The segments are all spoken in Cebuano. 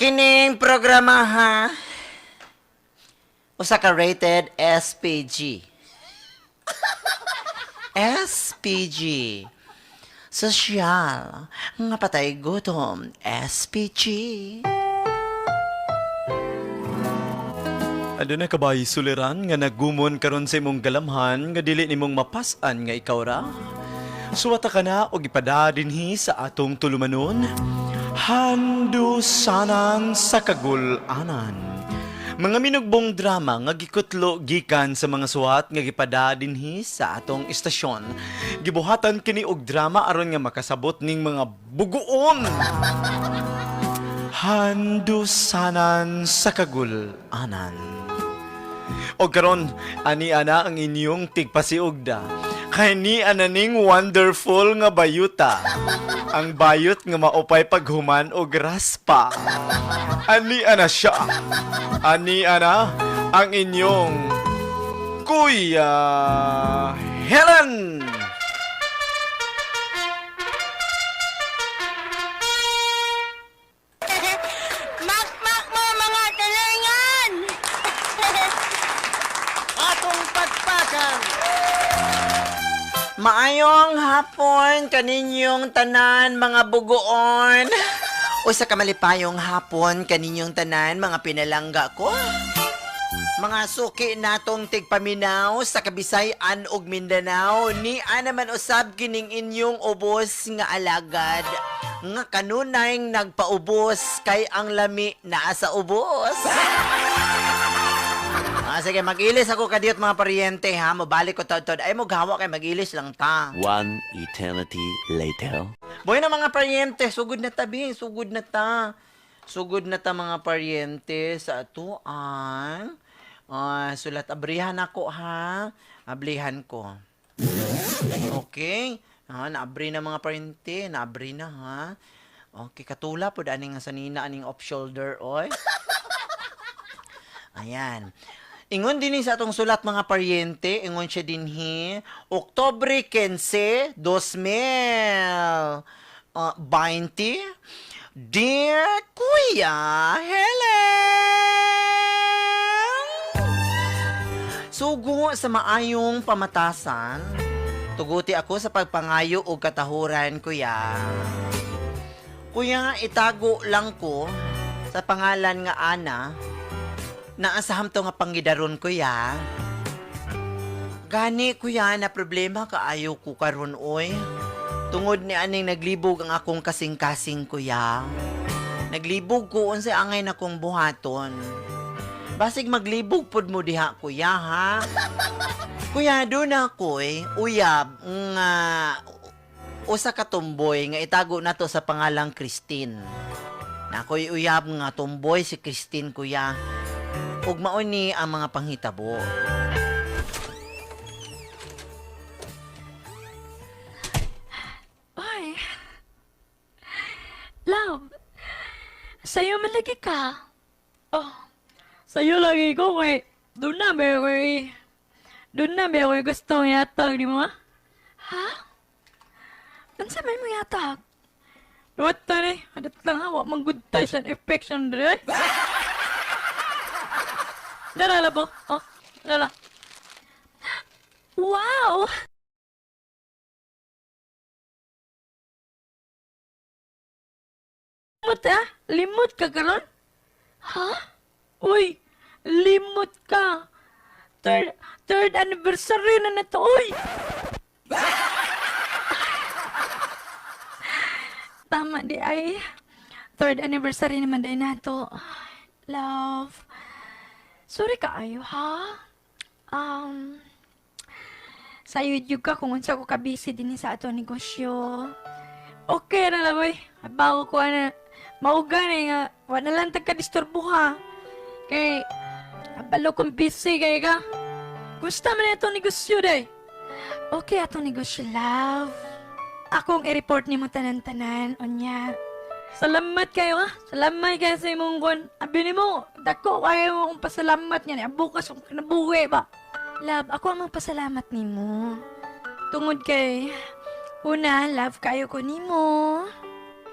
Kining programa ha. Usa ka rated SPG. SPG. Sosyal nga patay gutom SPG. Aduna ka ba suliran nga nagumon karon sa imong galamhan nga dili nimong mapas-an nga ikaw ra? Suwata ka na og ipada dinhi sa atong tulumanon. Handusanan sa kagulanan. Mga minugbong drama nga gikutlo gikan sa mga suwat nga gipada dinhi sa atong istasyon. Gibuhatan kini og drama aron nga makasabot ning mga buguon. Handusanan sa kagulanan. O karon, ani ana ang inyong tigpasiugda. Kay ni ana ning wonderful nga bayuta. Ang bayot nga maupay paghuman og raspa. Ani ana siya. Ani ana ang inyong Kuya Helen. Makmak mo mga talingan! Atong pagpakan. Maayong hapon kaninyong tanan mga bugoon. Usa ka malipayong hapon kaninyong tanan mga pinalangga ko. Mga suki natong tigpaminaw sa Kabisayan ug Mindanao ni ana man usab kining inyong ubos nga alagad nga kanunay nagpaubos kay ang lami naa sa ubos. Ah, sige, mag-ilis ako kadiyot mga paryente ha. Mobalik ko taod-taod. Ay, mo gawa kay mag-ilis lang ta. One eternity later. Boy na mga paryente, sugod na tabi, sugod na ta. Sugod na ta mga paryente sa atuan. Ah, sulat abrihan ako ha. Ablihan ko. Okay. Ah, naabri na mga paryente, naabri na ha. Okay, katula po ani nga sanina aning off shoulder oy. Ayan. Ingon din sa atong sulat mga paryente, ingon siya dinhi, Oktobre 15, 2020. Dear Kuya Helen! Sugo sa maayong pamatasan, tuguti ako sa pagpangayo og katahuran, kuya. Kuya, itago lang ko sa pangalan nga Ana, naasaham to nga pangidaron kuya. Gani kuya na problema kaayo ko karon oy. Tungod ni aning naglibog ang akong kasing-kasing kuya. Naglibog ko unsay angay na kong buhaton. Basig maglibog pud mo diha kuya ha. Kuya do na ko eh, uyab nga usa ka tumboy nga itago nato sa pangalang Christine. Na ako'y uyab nga tumboy si Christine kuya. Ug mao ni ang mga panghitabo. Ay! Love, sa'yo man lagi ka. Oh, sa'yo lagi ko kay doon na ba ko'y doon na ba ko'y gusto yatag di mo ha? Ha? Unsa may mo yatag? What ta ni? Adat lang ha, wa man good ties and affection dire. Dara la po. Oh, dara. Wow! Limot ah? Limot ka karon? Ha? Uy, limot ka. Third anniversary na na to, uy! Tama di ay. Third anniversary naman di na to. Love. Sorry ka ayo, ha? Um, sayo jud ka kung unsa ko ka-busy din sa ato negosyo. Okay ra lang, boy. Bago ko ana mauga na nga wa na lang tag kadisturbo ha. Kay abalo kong busy kay ka. Gusto man na itong negosyo day. Okay atong negosyo, love. Akong i-report nimo tanan-tanan, unya. Salamat kayo ha. Salamat kayo sa imong kon. Abi nimo, dako kayo mo akong pasalamat nga ni bukas akong kinabuhi ba. Love, ako ang magpasalamat nimo. Tungod kay una, love kayo ko nimo.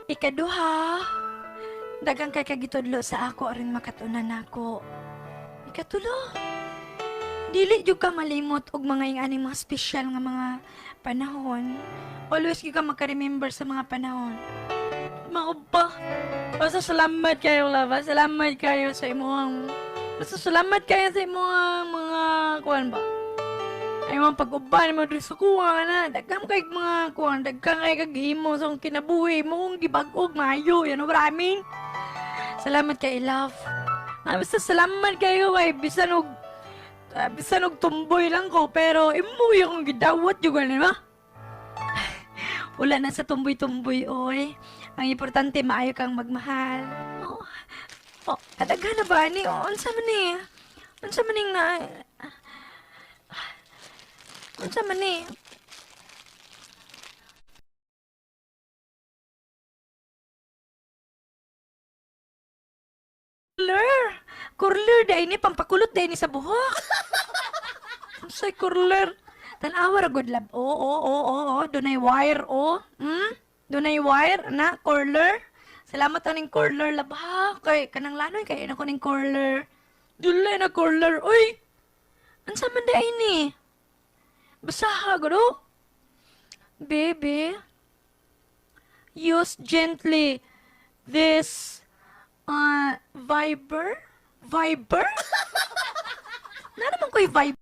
Ikaduha, Daghang kay kagitudlo sa ako aron makatunan nako. Ikatulo, dili jud ka malimot og mga ing-aning mga espesyal nga mga panahon. Always gyud ka maka-remember sa mga panahon. Mao ba? Basta salamat kayo, love. Salamat kayo sa imong... Basta salamat kayo sa imong mga kuan ba? Ay mga pag-uban mo diri sa kuha na. Daghang kay mga kuan, daghang kay kag-imo sa akong kinabuhi mo kong gibag-og maayo, you know what I mean? Salamat kay love. Basta salamat kayo kay bisan og tumboy lang ko pero imo yung gidawat yung gani ba? Wala na sa tumboy-tumboy oy. Ang importante maayo kang magmahal. Oh, oh, daghan na ba ni? Oh, unsa man ni? Unsa man ning na? Unsa man ni? Curler. Curler dai ni, pampakulot dai ni sa buhok. Unsay curler? Tan-awa ra good love. Oo, oo. Dunay wire oh. Dunay wire na curler. Salamat aning curler love ha. Kay kanang lanoy kay na ko ning curler. Dili na curler oy. Unsa man dai ni? Basaha gud. Baby, use gently this Viber? Viber? Na naman ko'y Viber.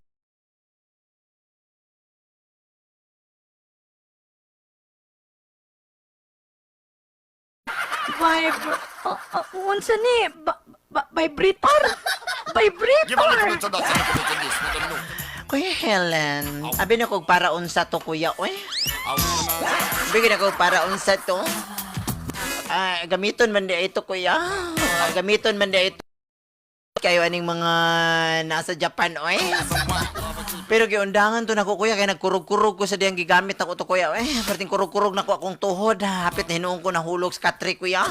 Viber. Oh, unsa ni? Vibrator? Vibrator! Kuya Helen, abi na kog para unsa to kuya, oy. Abi na kog para unsa to. Gamiton man di ito kuya. Gamiton man di ito. Kayo aning mga nasa Japan, oy. Pero giundangan to nako kuya kay nagkurog-kurog ko sa diyang gigamit nako to kuya. Eh, perting kurog-kurog nako akong tuhod. Hapit na hinuon ko nahulog sa katre kuya.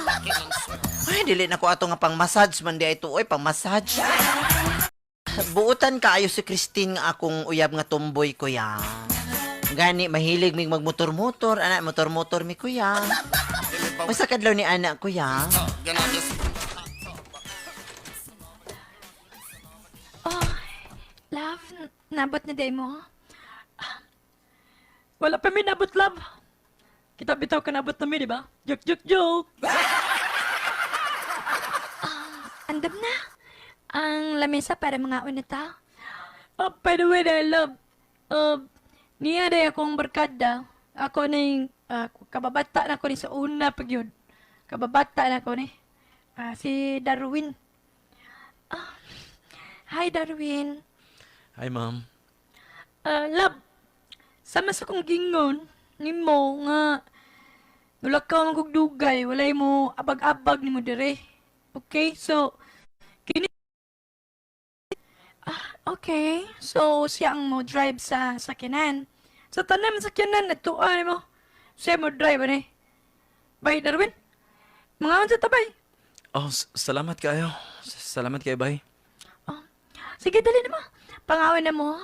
Ay, dili nako ato nga pang massage man di ito, oy, pang massage. Buutan kaayo si Christine nga akong uyab nga tomboy kuya. Gani mahilig mig magmotor-motor, ana motor-motor mi kuya. Usa kadlaw ni ana kuya. Oh, love, nabot na day mo. Wala pa mi nabot, love. Kita bitaw ka nabot na mi, di ba? Joke, joke, joke. Andam na. Ang lamesa para mga unita. Oh, by the way, dahil love, niya day akong barkada. Ako ning, kababata na ko ni sa una pag yun. Kababata na ko ni. Si Darwin. Hi, Darwin. Hi, ma'am. Love, sama sa kong gingon, nimo nga, nulakaw ang kog dugay, walay mo abag-abag nimo dire. Okay, so, kini. Okay. So, siya ang mo drive sa sakyanan. Sa tanan sakyanan, natuan mo. Siya mo drive, ani. Bye, Darwin. Mga unsa tabay. Oh, salamat kayo. Salamat kayo, bye. Oh. Sige, dali na mo. Pangawan na mo.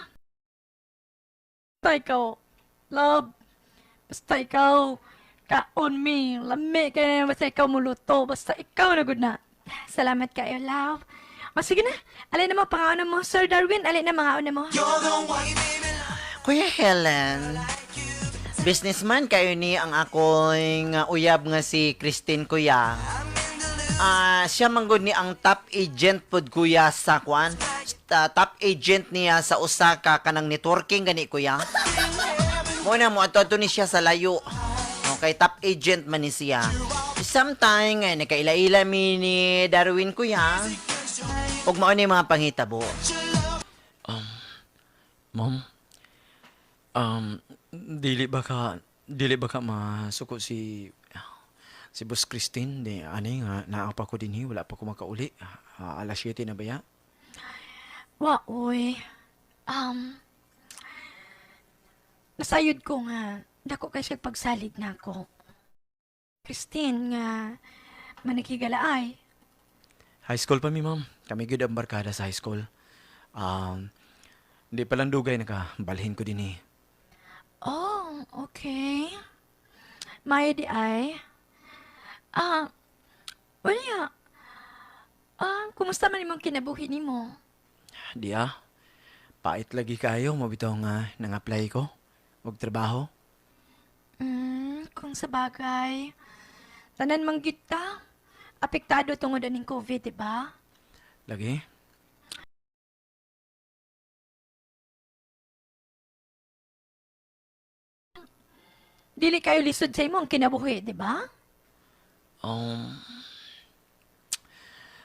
Basta ikaw, love. Basta ikaw, kaon mi. Lami kay na basta ikaw muluto. Basta ikaw na good na. Salamat kayo, love. O sige na, alin na mo, pangaon na mo. Sir Darwin, alin na mga na mo. Kuya Helen, businessman kayo ni ang akong uyab nga si Christine kuya. Siya manggod ni ang top agent pod kuya sa kwan. Top agent niya sa Osaka kanang networking gani kuya. Mo na mo ato ni siya sa layo. Okay, top agent man ni siya. Sometime nakaila-ila mi ni Darwin kuya. Ug mao ni mga panghitabo. Ma'am, dili ba ka masuko si Boss Christine? Di, ani nga, naa pa ko dinhi, wala pa ko makauli. Alas 7 na ba ya? Wa, oy. Nasayod ko nga, dako kay siya pagsalig na ako. Christine nga, manakigalaay. High school pa mi, ma'am. Kami gyud ang barkada sa high school. Di pa lang dugay nakabalhin ko dinhi. Oh, okay. May di ay. Wala. Ah, kumusta man imong kinabuhi nimo? Di ah. Pait lagi kayo, mabitaw nga nang-apply ko. Og trabaho. Kung sa bagay, tanan man gyud ta. Apektado tungod aning COVID, di ba? Lagi. Dili kayo lisod sa imong kinabuhi, di ba? Um,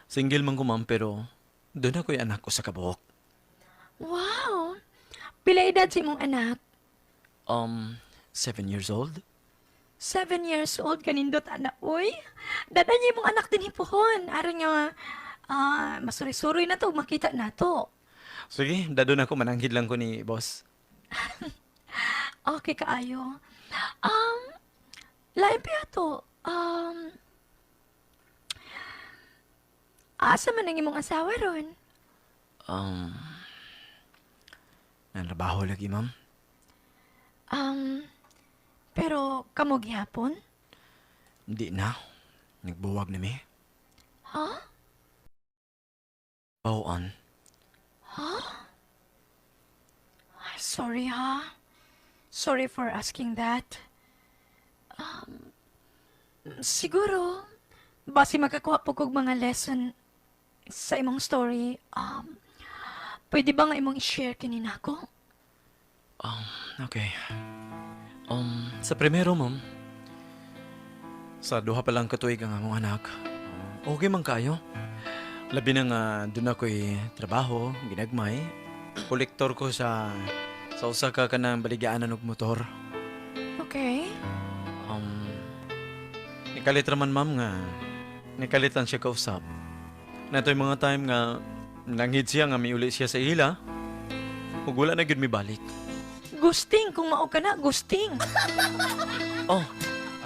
Single man ko, ma'am, pero doon ako'y anak ko sa kabuok. Wow! Pila edad sa imong anak? 7 years old? 7 years old kanindot anak, uy. Dada niya imong anak din hipuhon. Aron nga, masuri-suroy na to, makita na to. Sige, dadon ako, mananghid lang ko ni boss. Okay kaayo. Um, Lain pa to. Asa man ang imong asawa ron? Nanrabaho lagi, ma'am. Pero kamo gihapon? Hindi na. Nagbuwag na mi. Ha? Bawon. Ay, sorry ha. Sorry for asking that. Siguro, base makakuha po kog mga lesson sa imong story, pwede ba nga imong i-share kini nako? Okay. Sa primero, ma'am. Sa duha pa lang katuig ang among anak. Okay man kayo. Labi na nga doon ako'y trabaho, ginagmay. Kolektor ko sa usa ka kanang baligaanan og motor. Okay. Nikalit raman, ma'am, nga nikalitan siya kausap. Nato'y mga time nga nanghid siya nga miuli siya sa ila. Ug wala na gyud mibalik. Gusting, kung mao ka na, gusting. Oh,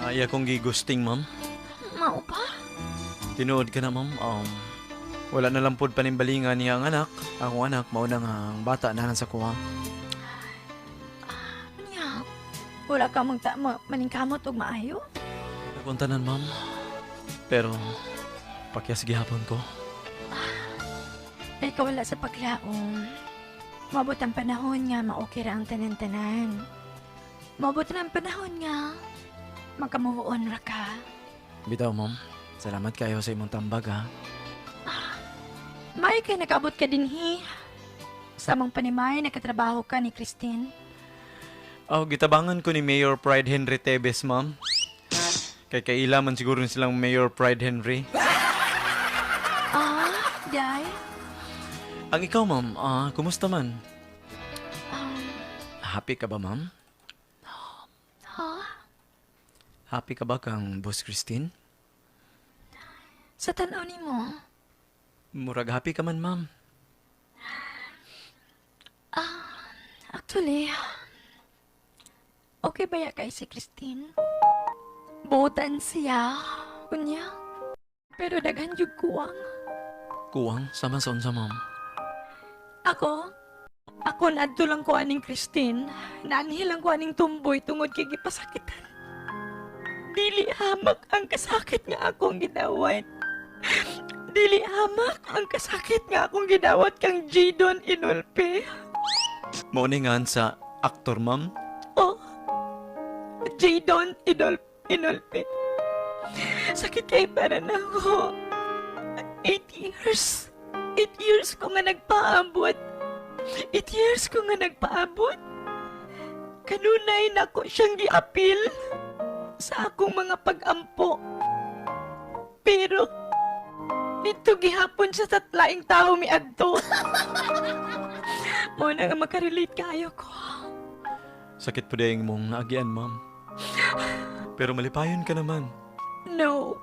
ay akong gigusting, ma'am. Mao pa? Tinuod ka na, ma'am. Wala na lang pod panimbalingan niya ang anak. Akong anak, mao na nga ang bata na sa kuha. Nya, wala ka magta maningkamot og maayo? Nakuntanan, ma'am. Pero, pakyas gihapon ko. Ay kawala sa paglaom. Maabot ang panahon nga maokay ra ang tanan-tanan. Maabot na ang panahon nga maka-move on ra ka. Bitaw, ma'am. Salamat kayo sa imong tambag, ha. May kay nakaabot ka dinhi. Sa among panimay, nakatrabaho ka ni Christine. Oh, gitabangan ko ni Mayor Pride Henry Tebes, ma'am. Kay kaila man siguro silang Mayor Pride Henry. Ah, day. Ang ikaw, ma'am, kumusta man? Happy ka ba, ma'am? Ha? Happy ka ba kang Boss Christine? Sa tanaw nimo? Murag happy ka man, ma'am. Actually, okay ba ya kay si Christine? Buotan siya. Unya. Pero daghan jud kuwang. Kuwang sama sa unsa, ma'am? Ako naadto lang ko aning Christine. Naanhi lang ko aning tumboy tungod kay gipasakitan. Dili hamak ang kasakit nga akong gidawat. Dili hamak ang kasakit nga akong gidawat kang Jadon Inulpe. Mao ni nga sa aktor, ma'am. Oh, Jadon Inulpe. Sakit kay para na ako. 8 years. 8 years ko nga nagpaabot. 8 years ko nga nagpaabot. Kanunay nako siyang giapil sa akong mga pag-ampo. Pero, dito gihapon siya sa laing tao miadto. Mao na nga makarelate kayo ko. Sakit po dayong mong naagian, ma'am. Pero malipayon ka naman. No.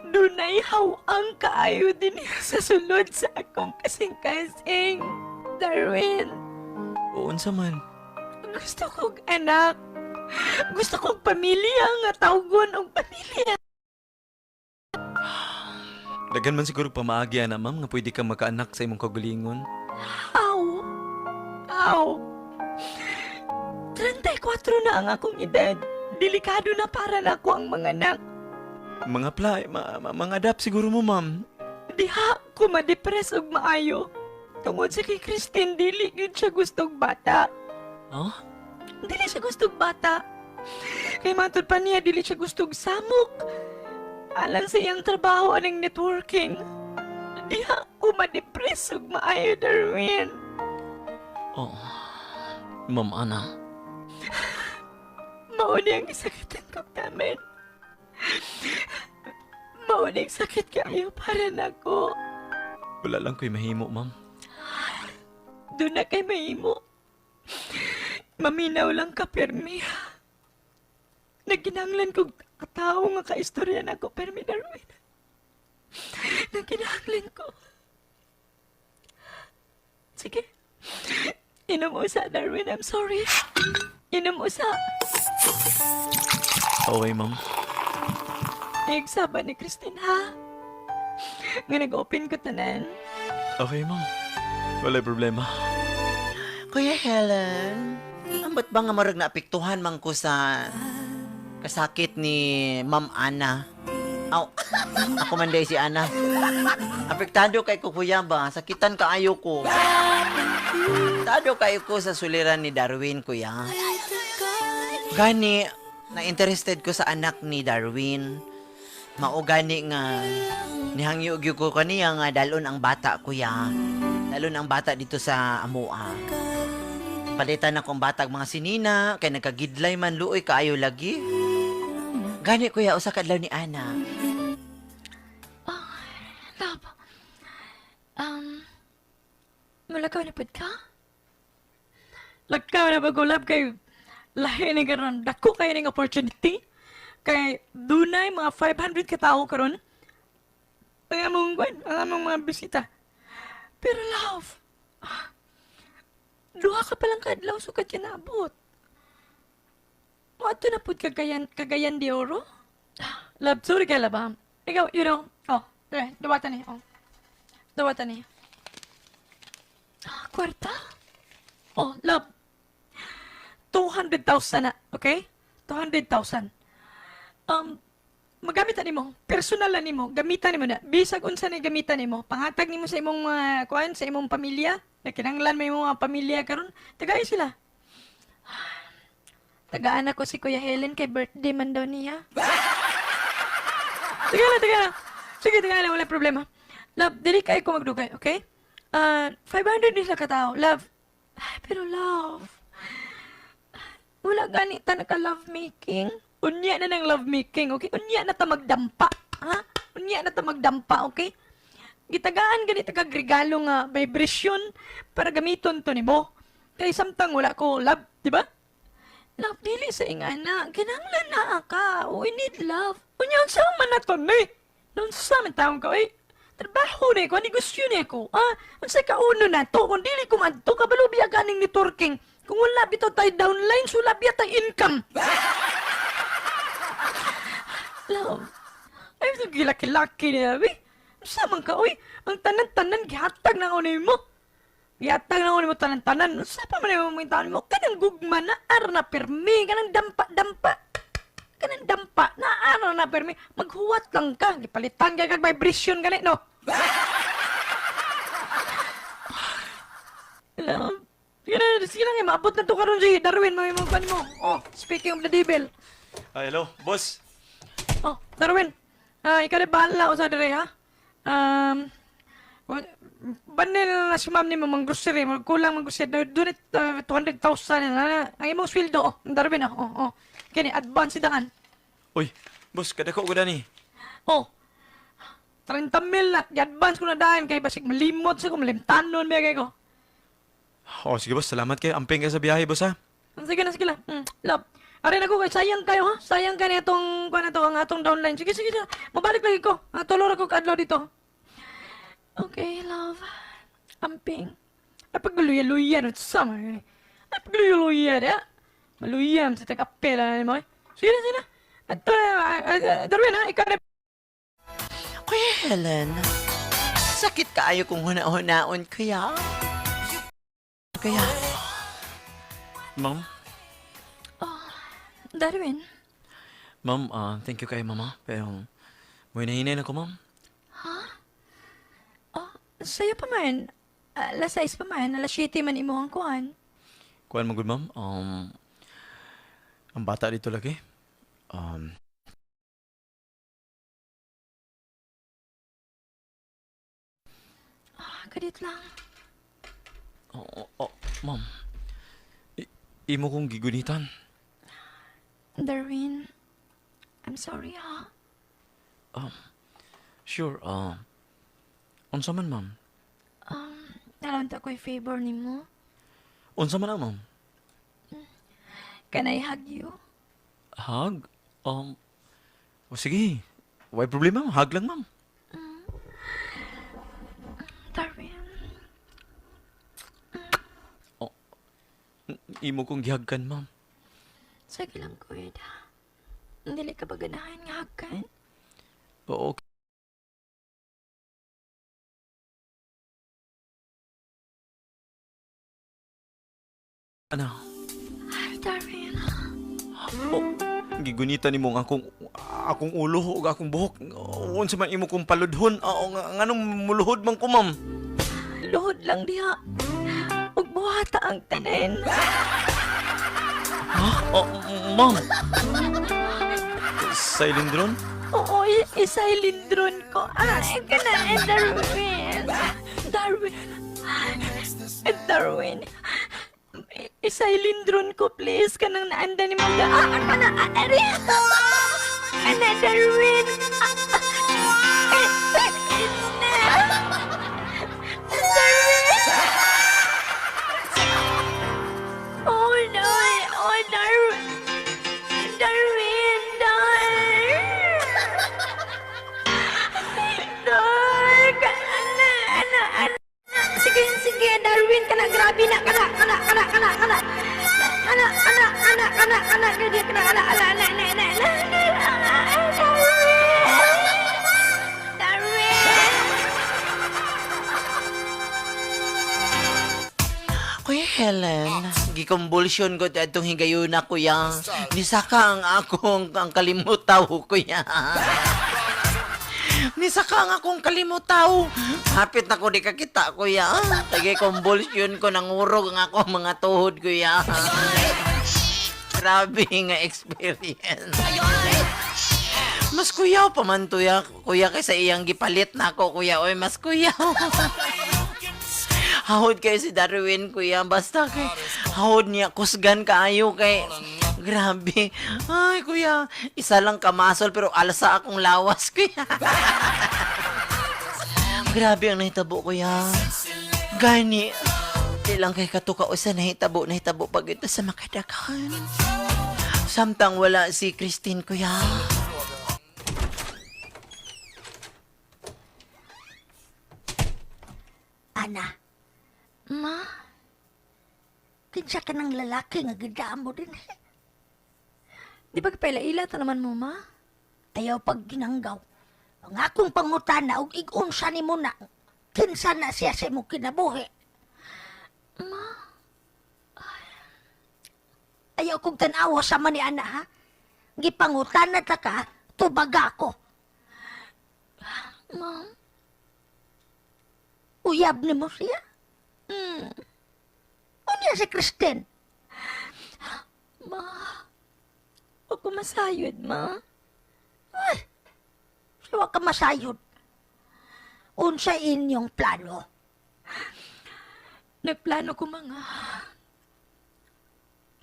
Dunay hawang kaayo din sa sulod sa akong kasing-kasing. Darwin, Uunsa man. Gusto kong anak. Gusto kong pamilya nga tawgon og pamilya. Daghan man siguro pamaagi na, ma'am, nga pwede kang makaanak sa imong kaugalingon. Aw. Aw. 34 na ang akong edad. Delikado na para nako ang mga anak. Mga apply, mga adapt siguro mo, ma'am. Diha ko ma-depress og maayo. Tungod sa kay Christine, dili gyud siya gustong bata. Huh? Dili siya gustong bata. Kay matod pa niya, dili siya gustong samok. Alang sa iyang trabaho aning networking. Diha ko ma-depress og maayo, Darwin. Oh. Ma'am Ana. Mao ni ang gisakitan kong tamen. Mao ni ang sakit kaayo para nako. Wala lang ko'y mahimo, ma'am. Duna kay mahimo. Maminaw lang ka, permi. Nagkinahanglan kog katawo nga kaistorya nako, permi, Darwin. Nagkinahanglan ko. Sige. Inom usa, Darwin. I'm sorry. Inom usa. Okay, ma'am. Igsaba ni Christine, ha? Nga nag-open ko tanan. Okay, ma'am. Wala problema. Kuya Helen, ambot ba nga murag naapektuhan man ko sa kasakit ni Ma'am Ana? Aw, ako man diay si Ana. Apektado kay ko, kuya, ba? Sakitan kaayo ko. Apektado kayo ko sa suliran ni Darwin, kuya. Gani, na interested ko sa anak ni Darwin. Mao gani nga nihangyo gyud ko kaniya nga dalon ang bata, kuya. Dalon ang bata dito sa amoa. Palitan akong batag mga sinina kay nagkagidlay man, luoy kaayo lagi. Gani, kuya, usa ka adlaw ni Ana. Love, mulakaw na pud ka? Lakaw na ba ko, love, kay lahi ni karon, dako kayo ning opportunity. Kay dunay mga 500 ka tao karon. Ang among kwan, ang among mga bisita. Pero love, duha ka palang kaadlaw sukad ka naabot. Moadto na pud Cagayan, Cagayan de Oro? Love, sorry kay love, ah. Ikaw, oh, dire, duwatan ni, oh. Duwatan ni. Ah, kwarta? Oh, love. 200,000 na, okay? 200,000. Magamit na nimo, personal na nimo, gamitan nimo na. Bisag unsa ni gamitan nimo, panghatag nimo sa imong kuan, sa imong pamilya, na kinahanglan may imong mga pamilya karon, tagay sila. Tagaan ako si Kuya Helen kay birthday man daw niya. Sige lang, sige lang. Sige, sige lang, wala problema. Love, dili kayo ko magdugay, okay? 500 din sa katao. Love. Ay, pero love, wala gani ta naka love making. Unya na ng love making, okay? Unya na ta magdampa, ha? Unya na ta magdampa, okay? Gitagaan gani ta kag regalo nga vibration para gamiton to nimo. Kay samtang wala ko, love, di ba? Love, dili sa ingana. Kinahanglan na ka. We need love. Unya, unsa man na to ni? Unsa man taong ka, eh? Trabaho ni ko, negosyo ni ko. Ah, unsa ka uno na to? Kung dili ko madto, kabalo biya ganing networking. Kung wala bitaw tayo downline, so wala biya tayo income. Love, ay, ito gilaki-laki niya, eh. Unsa man ka, uy? Ang tanan-tanan, gihatag na ako nimo. Gihatag na ako nimo tanan-tanan. Unsa pa man yung mga taon mo? Kanang gugma na, ar na pirmi. Kanang dampa-dampa. Kanang dampa na, ar na pirmi. Maghuwat lang ka. Gipalitan ka kag vibration gani, no? Love, sige na, sige lang, eh, maabot na to karon si Darwin, mo yung mo. Oh, speaking of the devil. Ay, hello, boss. Oh, Darwin. Ah, ikaw na bahala ko sa dire, ha? Banil na si ma'am ni mo mang grocery, kulang mang grocery. Doon 200,000 na. Ang imong sweldo, oh, Darwin, oh. Kini, advance dangan. Uy, boss, kadako ko dani. Oh, 30 mil na. I-advance ko na dahil kay basig malimot sa ko, malimtanon may kay ko. Oh, sige boss, salamat kayo. Amping ka sa biyahe, boss, ha? Sige na, sige lang. Love. Arin ako kay sayang kayo, ha? Sayang ka na itong, kuha na to, ang atong downline. Sige, sige, sige. Mabalik lagi ko. Tulor ako kaadlaw dito. Okay, love. Amping. Ay, pagluya-luya no, sama. Ay, pagluya-luya, ya. Maluya, sa tag-apela na mo, eh. Sige na, sige na. At, Darwin, ha? Ikaw na. Kuya Helen, sakit kaayo kung huna-hunaon, kuya. Kuya, Ma'am? Darwin. Ma'am, thank you kay mama. Pero, muhinahinay na ko, ma'am. Ha? Sayo pa man. Alas 6 pa man, alas 7 man imo ang kuan. Kuan man gud, ma'am. Ang bata dito lagi. Kadit lang. Oh, ma'am. Imo kong gigunitan. Darwin, I'm sorry ha. Sure. Unsa man, ma'am? Nalang ta ko'y favor nimo. Unsa man, ma'am? Can I hug you? Hug? O sige. Why problema? Hug lang, ma'am. Darwin, Imo kong gihagkan, ma'am. sige lang kuya. Dili ka ba ganahan nga hagkan? Oo, okay. Ano? Ay, Darwin. Oh, gigunitan nimo ang akong akong ulo ug akong buhok. Unsa man imo kong paludhon? Oo, nga nganong muluhod man ko, ma'am? Luhod lang diha. Ug buhata ang tanan. Oh, ma'am. Silent drone? Oo, isilent drone ko. Ay, ka na, eh, Darwin. Darwin. Eh, Darwin. Isilent drone ko, please. Kanang naanda ni mo. Kana, ari. Kana, Darwin. Eh, eh, na. Darwin. Oh, no. Oh, Darwin. Darwin, Darwin. Darwin, ana, ana, ana. Sige, sige, Darwin, kana, grabe na, kana, kana, kana, kana, kana. Ana, ana, ana, ana, ana, kana, kana, ana, ana, ana, ana, ana, ana, ana, Darwin. Darwin. Kuya Helen, gikombulsyon ko atong higayuna, kuya. Nisaka ang akong ang kalimutaw, kuya. Nisaka ang akong kalimutaw. Hapit na ko di kakita, kuya. Kay convulsion ko, nangurog ang akong mga tuhod, kuya. Grabe nga experience. Mas kuyaw pa man to, ya, kuya, kaysa iyang gipalit na ako, kuya. Oy, mas kuyaw. Hahod kayo si Darwin, kuya. Basta kay hahod niya, kusgan kaayo kay grabe. Ay, kuya, isa lang kamasol pero alsa akong lawas, kuya. Grabe ang nahitabo, kuya. Gani, di lang kay katuka usa nahitabo, nahitabo pag ito sa makadaghan. Samtang wala si Christine, kuya. Ana, Ma, kinsa ka ng lalaki nga gidaan mo din. di ba kapaila-ila ta naman mo, ma? Ayaw pag ginanggaw. Ang akong pangutana og igunsa nimo na kinsa na siya sa imong kinabuhi. Ma, Ayaw kong tan-awa sa man ni ana ha. Gipangutana ta ka, tubaga ko. ma, Uyab nimo siya. Unya si Kristen. ma. Huwag ko masayod, ma. Siwa ka masayod. Unsa inyong plano? Nagplano ko mga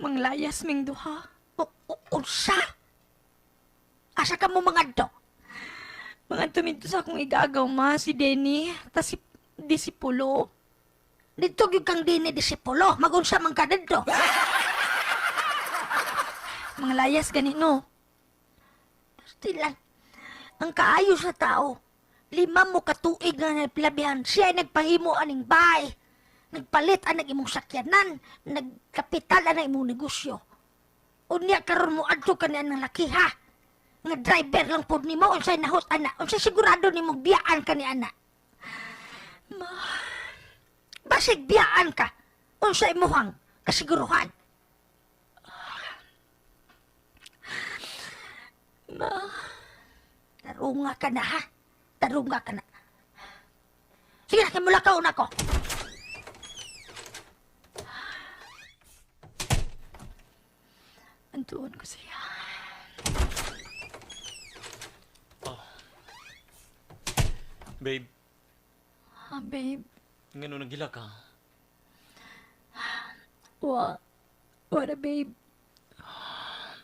manglayas ming duha. Unsa? Asa ka mo mga do? Mga tuminto sa akong igagaw, ma, si Denny, tas si Disipulo. Dito gyud kang dini disipulo, magunsa man ka didto. Mga layas gani, no? Stilan. Ang kaayo sa tao, 5 mo katuig nga nagplabihan, siya ay nagpahimo aning bahay. Nagpalit anang imong sakyanan, nagkapital anang imong negosyo. Unya karon mo adto ka ni anang laki ha. Nga driver lang pod nimo unsay nahot ana, unsay sigurado nimo biyaan ka ni ana. Ma, Basig biyaan ka, unsay imuhang kasiguruhan. ma, Tarunga ka na ha. Tarunga ka na. Sige na, kay mulakaw na ko. Antuon ko siya. Babe, Ah, babe. ngano nagila ka? Wa. Wala, babe.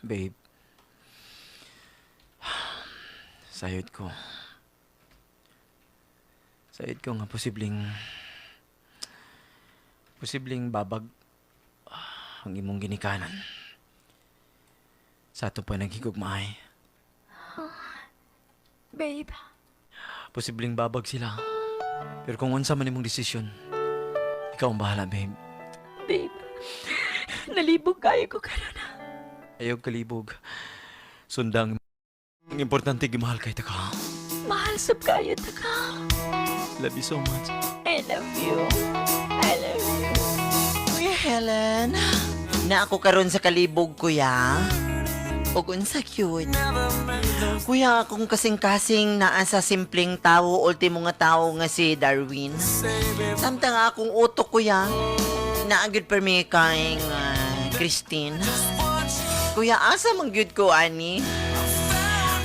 Babe. Sayod ko. Sayod ko nga posibleng babag ang imong ginikanan. Sa ato pa naghigugmaay. Babe. Posibleng babag sila. Pero kung unsa man imong desisyon, ikaw ang bahala, babe. Babe. Nalibog kayo ko karon. Ayaw kalibog. Sundang ang importante gimahal kay ta ka. Mahal sab kayo ta ka. Love you so much. I love you. I love you. Kuya Helen, na ako karon sa kalibog, kuya. Ug unsa cute. Kuya, akong kasing-kasing naa sa simpleng tawo, ultimo nga tawo nga si Darwin. Samtang akong utok, kuya, naa gyud permi kay Christine. Kuya, asa man gyud ko ani?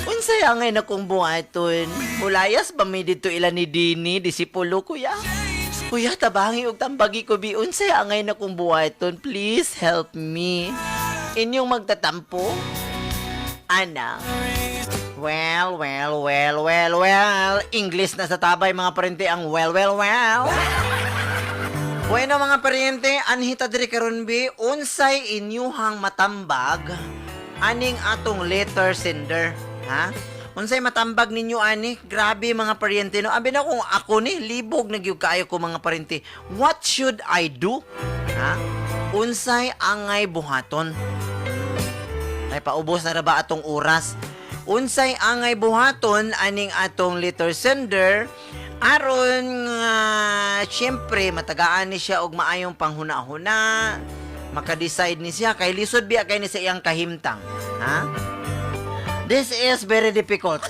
Unsay angay na kong buhaton? Mulayas ba mi didto ila ni Dini, disipulo, kuya? Kuya, tabangi og tambagi ko bi unsay angay na kong buhaton? Please help me. Inyong magtatampo? Ana. Well, well, well, well, well. English na sa tabay mga parente ang well, well, well. Bueno mga paryente, anhita diri karon bi unsay inyuhang matambag aning atong letter sender, ha? Unsay matambag ninyo ani? Grabe mga paryente no. Abi na kung ako ni libog na gyud kaayo ko mga paryente. What should I do? Ha? Unsay angay buhaton? Ay paubos na ra ba atong oras? Unsay angay buhaton aning atong letter sender aron nga syempre matagaan ni siya og maayong panghuna-huna, maka-decide ni siya kay lisod biya kay ni sa iyang kahimtang, ha? This is very difficult.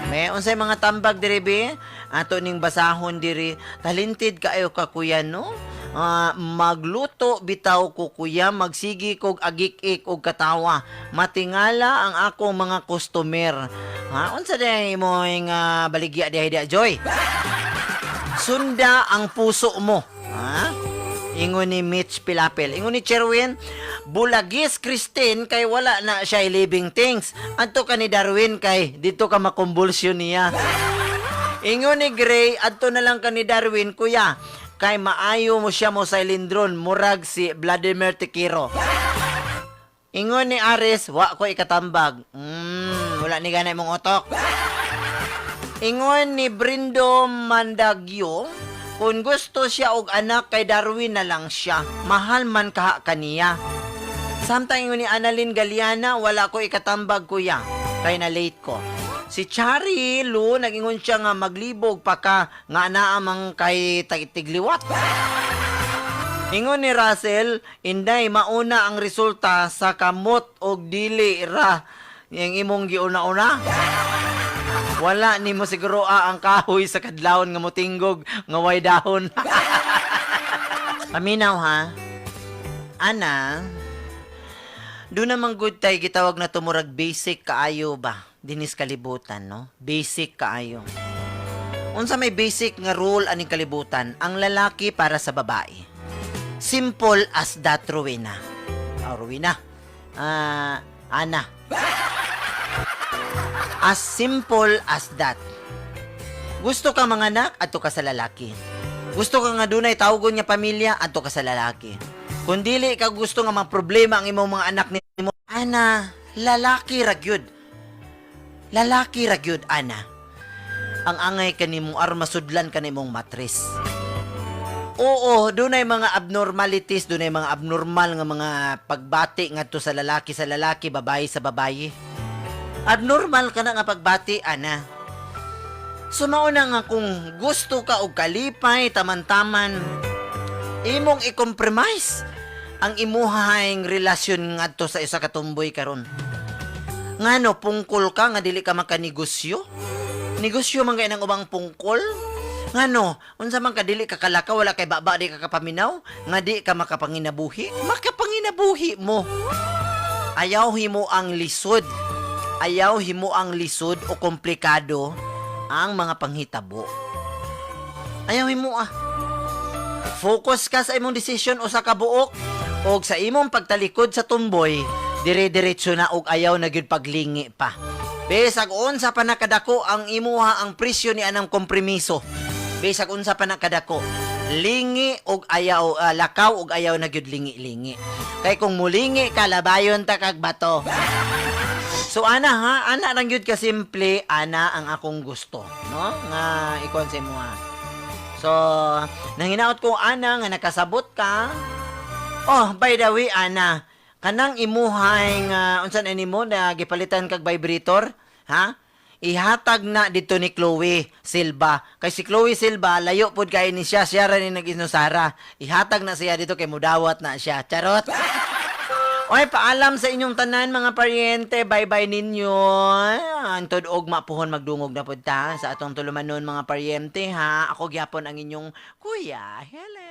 May unsay mga tambag diri bi? Ato ning basahon diri. Talented kaayo ka kuya no? Ah, magluto bitaw ko kuya, magsigi kog agik-ik og katawa. Matingala ang akong mga customer. Ha, unsa day mo nga baligya dihay diha Joy? Sunda ang puso mo. Ha? Ingon ni Mitch Pilapel. Ingon ni Cherwin, bulagis Christine kay wala na siya living things. Adto ka ni Darwin kay dito ka makumbulsyon niya. Ingon ni Gray, adto na lang ka ni Darwin, kuya. Kay maayo mo siya mo sa ilindron, murag si Vladimir Tikiro. Ingon ni Aris, wa ko ikatambag. Wala ni ganay mong utok. Ingon ni Brindo Mandagyo, kung gusto siya og anak kay Darwin na lang siya. Mahal man kaha kaniya. Samtang ingon ni Annalyn Galiana, wala ko ikatambag kuya. Kay na late ko. Si Chari Lu, nagingon siya nga maglibog pa ka nga naamang kay tigliwat. Ingon ni Russell, inday mauna ang resulta sa kamot og dili ra yung imong giuna-una. Wala nimo siguro ang kahoy sa kadlawon nga motinggog nga way dahon. Paminaw ha. Ana, doon naman good tay gitawag na tumurag basic kaayo ba? Dinis kalibutan, no? Basic kaayo. Unsa may basic nga rule aning kalibutan? Ang lalaki para sa babae. Simple as that, Rowena. Oh, Rowena. Ah, Ana. As simple as that. Gusto ka manganak, adto ka sa lalaki. Gusto ka nga dunay tawgon nga pamilya, adto ka sa lalaki. Kung dili ka gusto nga mga problema ang imong mga anak nimo, ana, lalaki ra gyud. Lalaki ra gyud, ana. Ang angay kanimo aron masudlan ka nimong matres. Oo, dunay mga abnormalities, dunay mga abnormal nga mga pagbati ngadto sa lalaki, babae sa babae. Abnormal ka na nga pagbati, ana. So mauna nga kung gusto ka og kalipay, taman-taman, imong i-compromise ang imuhang relasyon ngadto sa isa ka tumboy karon. Ngano pungkol ka nga dili ka makanegosyo? Negosyo man kay ng ubang pungkol? Ngano, unsa man ka dili ka kalakaw, wala kay baba, di ka kapaminaw, nga di ka makapanginabuhi? Makapanginabuhi mo. Ayaw himo ang lisod. Ayaw himo ang lisod o komplikado ang mga panghitabo. Ayaw himo ah. Focus ka sa imong desisyon usa ka buok og sa imong pagtalikod sa tumboy, dire-diretso na og ayaw na gyud paglingi pa. Bisag unsa pa nakadako ang imuha ang presyo ni anang kompromiso. Bisag unsa pa nakadako, lingi og ayaw lakaw og ayaw na gyud lingi-lingi. Kay kung mulingi ka, labayon ta kag bato. So ana ha, ana lang gyud ka simple, ana ang akong gusto, no? Nga ikuan sa imuha. So, nanginaot ko ana nga nakasabot ka. Oh, by the way, ana, kanang imuhay nga unsa na nimo na gipalitan kag vibrator, ha? Ihatag na dito ni Chloe Silva. Kay si Chloe Silva, layo pod kay ni siya, siya ra ni nag-inusara. Ihatag na siya dito kay mudawat na siya. Charot. Oy, paalam sa inyong tanan mga paryente. Bye-bye ninyo. Antod og mapuhon magdungog na pud ta sa atong tulumanon, mga paryente, ha. Ako gyapon ang inyong kuya. Hello.